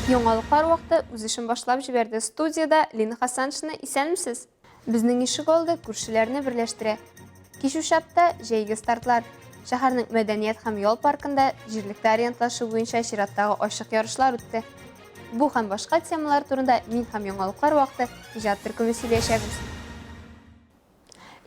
Яңалыклар вакыты үз эшен башлап җибәрде. Студиядә Лина Хасаншина, исәнмесез? Безнең ишек алды күршеләрне берләштерә. Кичүчатта җәйге стартлар. Шәһәрнең мәдәният һәм ял паркында җирлектә ориентлашу буенча чираттагы ачык ярышлар үтте. Бу һәм башка темалар турында мин һәм яңалыклар вакыты иҗат төркеме сөйләячәкбез.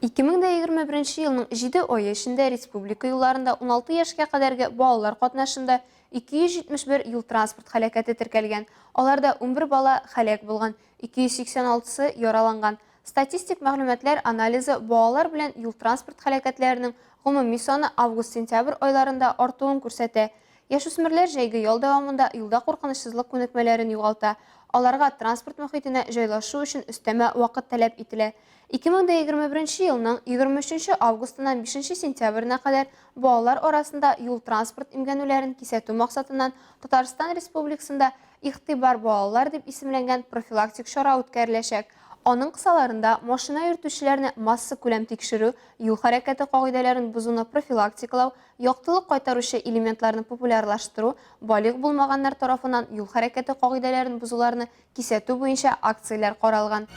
2021 елның 7 ае эчендә республика юлларында 16 яшькә кадәрге балалар катнашында 271 юл-транспорт һәлакәте теркәлгән. Аларда 11 бала һәлак булган, 286-сы яраланган. Статистик мәгълүматлар анализы балалар белән юл-транспорт һәлакәтләренең гомуми саны август-сентябрь айларында артуын күрсәтә. Яшүсмерләр җәйге ял дәвамында юлда куркынычсызлык күнекмәләрен югалта. Аларга транспорт мохитенә җайлашу өчен өстәмә вакыт таләп ителә. 2021 елның 23 нче августыннан 5 нче сентябренә кадәр балалар арасында юл-транспорт имгәнүләрен кисәтү максатыннан Татарстан Республикасында Игътибар, балалар дип исемләнгән профилактик чара үткәреләчәк. Аның кысаларында машина йөртүчеләрне массакүләм тикшерү, юл хәрәкәте кагыйдәләрен бозуны профилактикалау, яктылык кайтаручы элементларны популярлаштыру, балигъ булмаганнар тарафыннан юл хәрәкәте кагыйдәләрен бозуларны кисәтү буенча акцияләр каралган.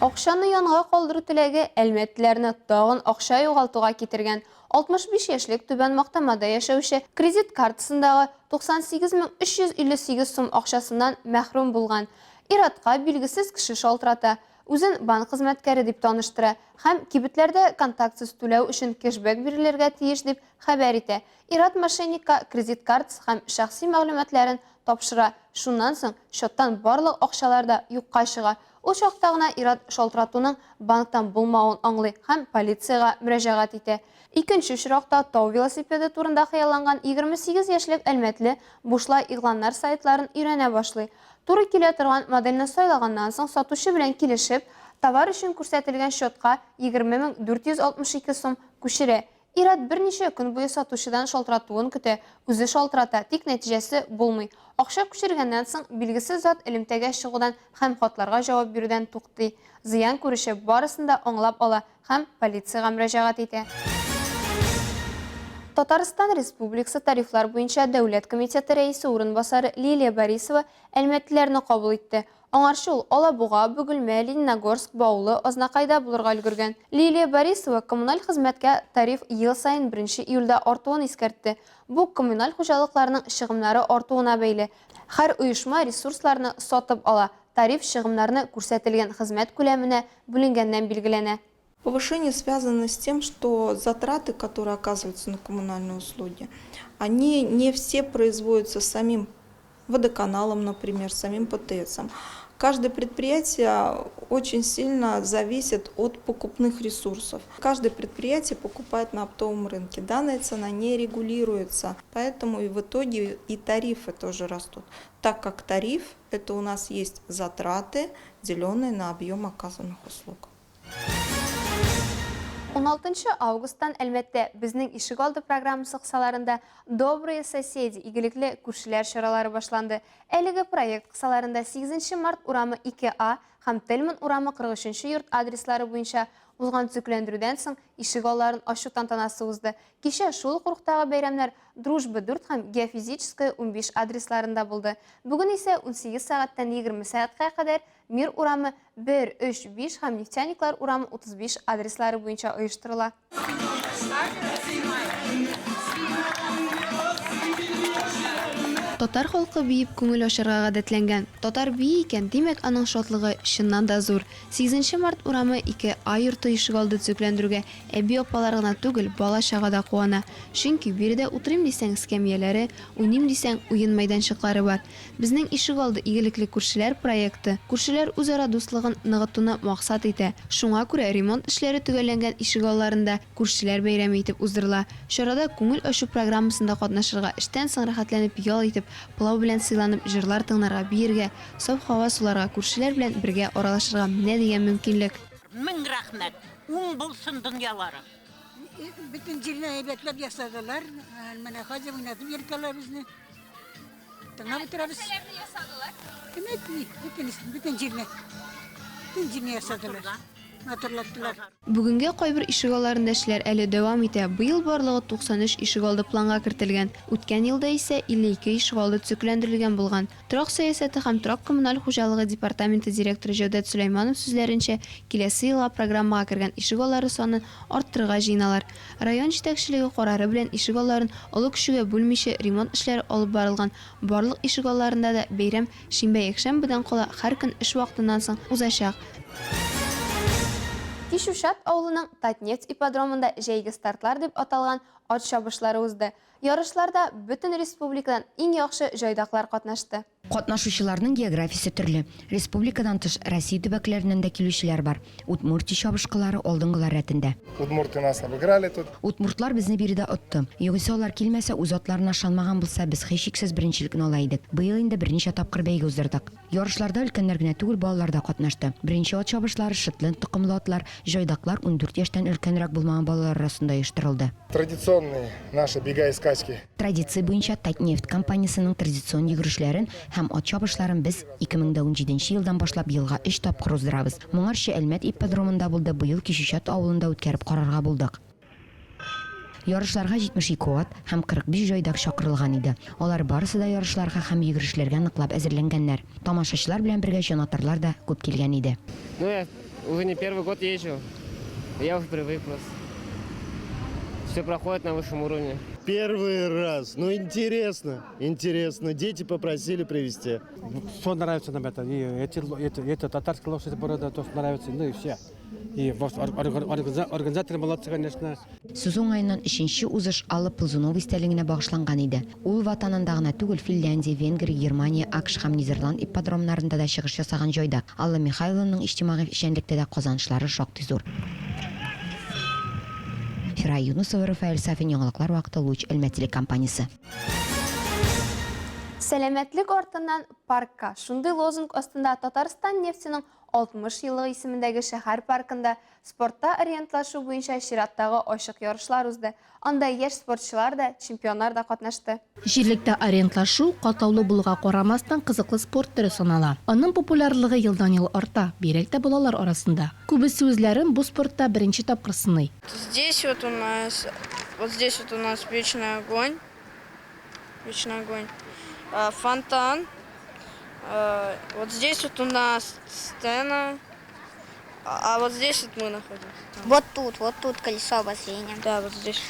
Акчаны янга калдыру теләге әлмәтлеләрне тагын акча югалтуга китергән. 65 яшьлек Түбән Мактамада яшәүче кредит картасындагы 98 358 сум акчасыннан мәхрүм булган. Ир-атка билгесез кеше шалтырата, үзен банк хезмәткәре дип таныштыра һәм кибетләрдә контактсыз түләү өчен кешбэк бирелергә тиеш дип хәбәр итә. Ир-ат мошенникка кредит картасы һәм шәхси мәгълүматларын тапшыра, шуннан соң счеттан барлык акчалар да юкка чыга. Ул чакта гына ир-ат шалтыратуның банктан булмавын аңлый һәм полициягә мөрәҗәгать итә. Икенче очракта тау велосипеды турында хыялланган 28 яшьлек әлмәтле бушлай игъланнар сайтларын өйрәнә башлый. Туры килә торган модельне сайлаганнан соң сатучы белән килешеп, товар өчен күрсәтелгән счетка 20 462 сум күчерә. Ир-ат берничә көн буе сатучыдан шалтыратуын көтә, үзе шалтырата, тик нәтиҗәсе булмый. Акча күчергәннән соң, билгесез зат элемтәгә чыгудан һәм хатларга җавап бирүдән туктый. Зыян күрүче барысын да аңлап ала һәм полициягә мөрәҗәгать итә. Татарстан Республикасы Тарифлар буенча дәүләт комитеты рәисе урынбасары Лилия Борисова әлмәтлеләрне кабул итте. Аңарчы ул Алабуга, Бөгелмә, Лениногорск, Баулы, Азнакайда булырга өлгергән. Лилия Борисова коммуналь хезмәткә тариф ел саен беренче июльдә артуын искәртте. Бу коммуналь хуҗалыкларның чыгымнары артуына бәйле. Һәр оешма ресурсларны сатып ала, тариф чыгымнарны күрсәтелгән хезмәт күләменә бүленгәннән билгеләнә. Повышение связано с тем, что затраты, которые оказываются на коммунальные услуги, они не все производятся самим водоканалом, например, самим ПТСом. Каждое предприятие очень сильно зависит от покупных ресурсов. Каждое предприятие покупает на оптовом рынке. Данная цена не регулируется, поэтому и в итоге и тарифы тоже растут. Так как тариф – это у нас есть затраты, деленные на объем оказанных услуг. 16 августтан Әлмәттә Безнең ишегалды программасы кысаларында Добрые соседи игелекле күршеләр чаралары башланды. Әлеге проект кысаларында 8 март урамы 2А һәм Тельман урамы 43 йорт адреслары буенча узган төзекләндерүдән соң ишегалларын ачу тантанасы узды. Кичә шул ук рухтагы бәйрәмнәр Дружба 4 һәм Геофизическая 15 адресларында булды. Бүген исә 18 сәгатьтән 20 сәгатькә кадәр Мир урамы 1, 3, 5 һәм Нефтяниклар урамы 35 адреслары буенча оештырыла. Татар халкы биеп күңел ачарга гадәтләнгән. Татар бии икән, димәк, аның шатлыгы чыннан да зур. Сигезенче март урамы 2 А йорты ишегалды төзекләндерүгә әби-апалар гына түгел, бала-чага да куана. Чөнки биредә утырыйм дисәң, эскәмияләре, уйныйм дисәң, уен мәйданчыклары бар. Безнең ишегалды игелекле күршеләр проекты күршеләр үзара дуслыгын ныгытуны максат итә. Шуңа күрә ремонт эшләре төгәлләнгән ишегалларында күршеләр бәйрәме итеп уздырыла. Чарада күңел ачу программасында катнашырга, эштән соң рәхәтләнеп ял итеп, пылау белән сыйланып, җырлар тыңларга, биергә, саф һава суларга, күршеләр белән бергә аралашырга менә дигән мөмкинлек. Мең рәхмәт! Уң булсын дөньяларың! Бөтен җирне әйбәтләп ясадылар. Менә хәзер уйнатып йөртәләр безне. Тыңлап утырабыз. Нәрсәләрне ясадылар? Кем әйтми? Бөтен, бөтен җирне. Бөтен җирне ясадылар. Матурлаттылар. Бүгенгә кайбер ишегалларында эшләр әле дәвам итә. Быел барлыгы 93 ишегалды планга кертелгән. Үткән елда исә 52 ишегалды төзекләндерелгән булган. Торак сәясәте һәм торак-коммуналь хуҗалыгы департаменты директоры Җәүдәт Сөләйманов сүзләренчә, киләсе елга программага кергән ишегаллары санын арттырырга җыеналар. Район җитәкчелеге карары белән ишегалларын олы кешегә бүлмичә ремонт эшләре алып барылган барлык ишегалларында да бәйрәм шимбә-якшәмбедән кала һәр көн эш вакытыннан соң узачак. Кичүчат авылының Татнефть ипподромында Җәйге стартлар дип аталган ат чабышлары узды. Ярышларда бөтен республикадан иң яхшы җайдаклар катнашты. Катнашучыларның географиясе төрле. Республикадан тыш, Россия төбәкләреннән дә килүчеләр бар. Удмуртия чабышкылары алдынгылар рәтендә. Удмурты нас обыграли тут. Удмуртлар безне биредә отты. Югыйсә алар килмәсә, үз атларына ышанмаган булса, без һичшиксез беренчелекне ала идек. Быел инде берничә тапкыр бәйге уздырдык. Ярышларда өлкәннәр генә түгел, балалар да катнашты. Беренче ат чабышлары шетленд токымлы атлар, җайдаклар, 14 яшьтән өлкәнрәк булмаган балалар арасында оештырылды. Традиционные наши бега и скачки. Традиция буенча Татнефть компаниясенең традицион йөгерешләрен һәм ат чабышларын без 2017 елдан башлап елга өч тапкыр уздырабыз. Моңарчы Әлмәт ипподромында булды, быел Кичүчат авылында үткәреп карарга булдык. Ярышларга 72 ат һәм 45 җайдак чакырылган иде. Алар барысы да ярышларга һәм йөгерешләргә ныклап әзерләнгәннәр. Тамашачылар белән бергә җанатарлар да күп килгән иде. Ну, я уже не первый год езжу. Я уже привык просто. Все проходит на высшем уровне. Первый раз. Ну, интересно, интересно. Дети попросили привезти. Все нравится нам это. И эти, это, это татарская лошадь борода тоже нравится. Ну и все. И организаторы молодцы, конечно. Сүз уңаеннан, өченче узыш Алла Ползунова истәлегенә багышланган иде. Ул Ватанында гына түгел, Финляндия, Венгрия, Германия, АКШ һәм Нидерланд ипподромнарында да чыгыш ясаган җайдак. Алла Михайлованың иҗтимагый эшчәнлектә дә казанышлары шактый зур. Фирая Юнысова, Рафаэль Сафин, Яңалыклар вакыты, Луч, Әлмәт телекомпаниясе. Сәламәтлек артыннан паркка. Шундый лозунг астында Татарстан нефтенең 60 еллыгы исемендәге шәһәр паркында спортта ориентлашу буенча чираттагы ачык ярышлар узды. Анда яшь спортчылар да, чемпионнар да катнашты. Җирлектә ориентлашу, катлаулы булуга карамастан, кызыклы спорт төре санала. Аның популярлыгы елдан-ел арта, бигрәк тә балалар арасында. Күбесе үзләрен бу спортта беренче тапкыр сыный. Здесь вот у нас, вот здесь вот у нас вечный огонь, вечный огонь, фонтан. Вот здесь вот у нас сцена, а вот здесь вот мы находимся. Вот тут колесо обозрения. Да, вот здесь.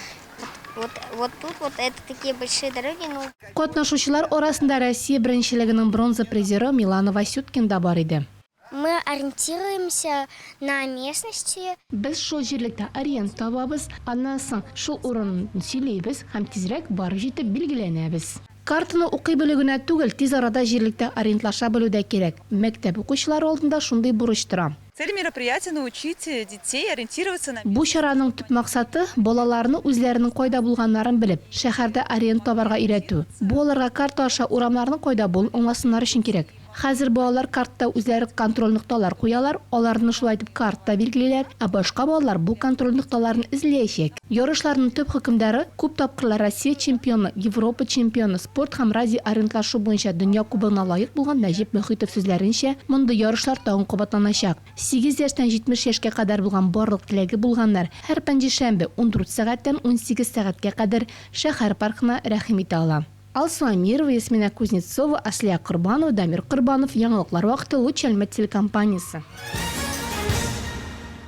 Вот, вот тут вот это такие большие дороги, ну. Катнашучылар арасында Россия беренчелегенең бронза призеры Милана Васюткин да бар иде. Мы ориентируемся на местности. Без шул җирлектә ориент табабыз, аннан соң шул урынны сөйлибез һәм тизрәк барып җитеп билгеләнәбез. Картаны укый белү генә түгел, тиз арада җирлектә ориентлаша белү дә кирәк. Мәктәп укучылары алдында шундый бурыч тора. Цель мероприятия научить детей ориентироваться на Бу чараның төп максаты, балаларны үзләренең кайда булганнарын белеп, шәһәрдә ориент табарга өйрәтү. Бу аларга карта аша урамнарның кайда булуын аңласыннар өчен кирәк. Хәзер балалар картта үзләре контроль нокталар куялар, аларны шулай итеп картта билгелиләр, ә башка балалар бу контроль нокталарын эзләячәк. Ярышларның төп хөкемдары, күп тапкырлар Россия чемпионы, Европа чемпионы, спорт һәм радиоориентлашу буенча дөнья кубогына лаек булган Нәҗип Мөхитов сүзләренчә, мондый ярышлар тагын кабатланачак. 8 яшьтән 70 яшькә кадәр булган барлык теләге булганнар һәр пәнҗешәмбе 14 сәгатьтән 18 сәгатькә кадәр шәһәр паркына рәхим итә ала. Алсу Әмирова, Ясминә Кузнецова, Аслия Корбанова, Дамир Корбанов, Яңалыклар вакыты, Луч Әлмәт телекомпаниясе.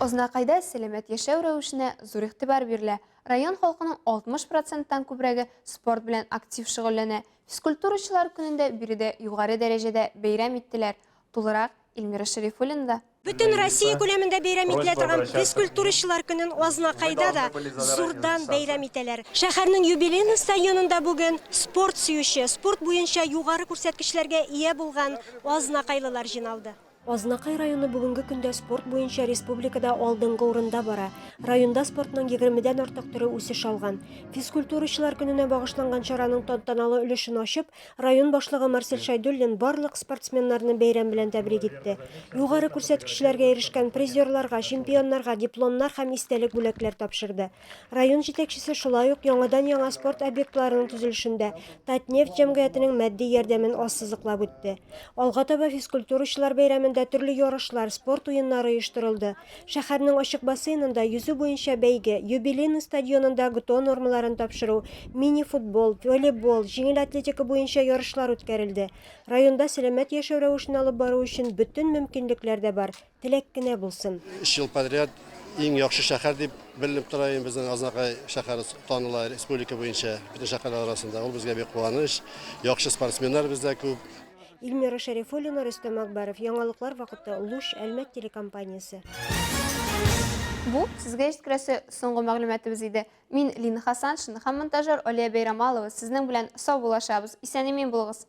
Азнакайда сәламәт яшәү рәвешенә зур игътибар бирелә. Район халкының 60 проценттан күбрәге спорт белән актив шөгыльләнә. Физкультурачылар көнен дә биредә югары дәрәҗәдә бәйрәм иттеләр. Тулырак Эльмира Шәрифуллинада. Бөтен Россия күләмендә бәйрәм ителә торган физкультурачылар көнен Азнакайда да зурдан бәйрәм итәләр. Шәһәрнең Юбилейный стадионында бүген спорт сөюче, спорт буенча югары күрсәткечләргә ия булган азнакайлылар җыйналды. Азнакай районы бүгенге көндә спорт буенча республикада алдынгы урында бара. Районда спортның егермедән артык төре үсеш алган. Физкультурачылар көненә багышланган чараның тантаналы өлешен ачып, Район башлыгы Марсель Шәйдуллин барлык спортсменнарны бәйрәм белән тәбрик итте. Югары күрсәткечләргә ирешкән призерларга, чемпионнарга дипломнар һәм истәлек бүләкләр тапшырды. Район җитәкчесе шулай ук яңадан-яңа спорт объектларының төзелешендә Татнефть җәмгыятенең матди ярдәмен ассызыклап үтте. Алга таба физкультурачылар бәйрәмен күләмендә төрле ярышлар, спорт уеннары оештырылды. Шәһәрнең ачык бассейнында йөзү буенча бәйге, Юбилейный стадионында ГТО нормаларын тапшыру, мини-футбол, волейбол, җиңел атлетика буенча ярышлар үткәрелде. Районда сәламәт яшәү рәвешен алып бару өчен бөтен мөмкинлекләр дә бар, теләк кенә булсын. Өч ел подряд иң яхшы шәһәр дип беленеп тора инде безнең Азнакай шәһәре таныла республика буенча бөтен шәһәрләр арасында. Ул безгә бик куаныч. Яхшы спортсменнар бездә күп. Илмира Шәрифуллина, Рөстәм Акбаров. Яңалыклар вакыты. Луч, Әлмәт телекомпаниясе. Бу сезгә җиткерәсе соңгы мәгълүматыбыз иде. Мин Лина Хасаншина һәм монтажер Алия Бәйрамалова сезнең белән саубуллашабыз. Исән-имин булыгыз.